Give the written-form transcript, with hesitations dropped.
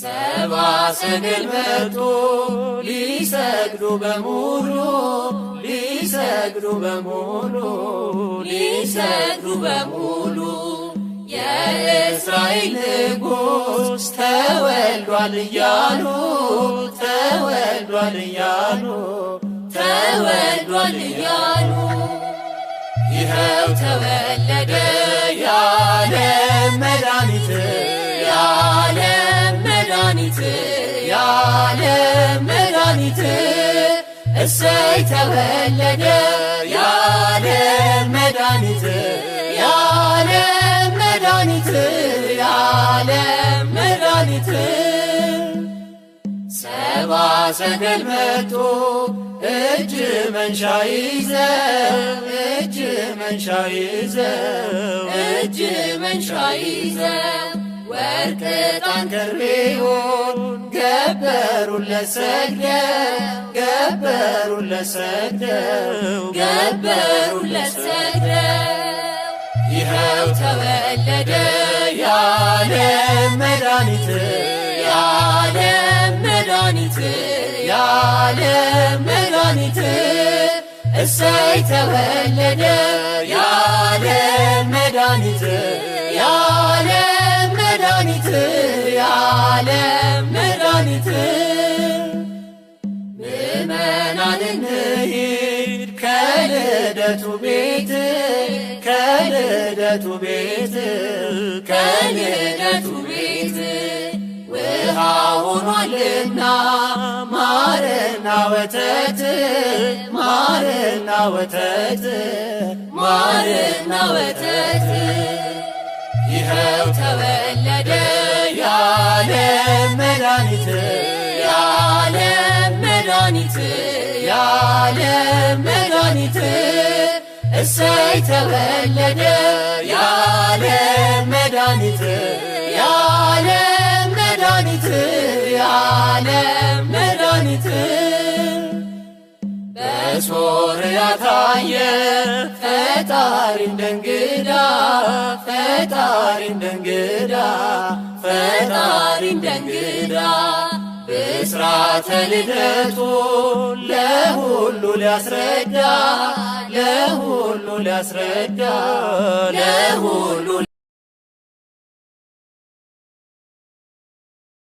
ሰብአ ሰገል መጡ ሊሰግዱ በሙሉ፣ ሊሰግዱ በሙሉ፣ ሊሰግዱ በሙሉ፣ የእስራኤል ንጉሥ ተወልዷል እያሉ፣ ተወልዷል እያሉ፣ ተወልዷል እያሉ። ይኸው ተወለደ የዓለም መድኃኒት፣ የዓለም መድኃኒት፣ የዓለም መድኃኒት። እሰይ ተወለደ የዓለም መድኃኒት፣ የዓለም መድኃኒት፣ የዓለም መድኃኒት። ሰብአ ሰገል መጡ እጅ መንሻ ይዘው፣ እጅ መንሻ ይዘው፣ እጅ መንሻ ይዘው፣ ወርቅ ዕጣን ከርቤውን ገበሩለት ሰግደው፣ ገበሩለት ሰግደው፣ ገበሩለት ሰግደው። ይኸው ተወለደ የዓለም መድኃኒት፣ የዓለም መድኃኒት፣ የዓለም መድኃኒት። እሰይ ተወለደ የዓለም መድኃኒት፣ የዓለም መድኃኒት፣ የዓለም መድኃኒት። ምእመናን እንሂድ ከልደቱ ቤት፣ ከልደቱ ቤት፣ ከልደቱ ቤት፣ ውሃ ሆኗልና ማርና ወተት፣ ማርና ወተት፣ ማርና ወተት። ይኸው ተወለደ የዓለም መድኃኒት፣ የዓለም መድኃኒት፣ የዓለም መድኃኒት። እሰይ ተወለደ የዓለም መድኃኒት፣ የዓለም መድኃኒት፣ የዓለም መድኃኒት። በሶርያ ታየ ፈጣሪ እንደ እንግዳ፣ ፈጣሪ እንደ እንግዳ፣ ፈጣሪ እንደ እንግዳ፣ ብስራተ ልደቱ ለሁሉ ሊያስረዳ፣ ለሁሉ ሊያስረዳ፣ ለሁሉ።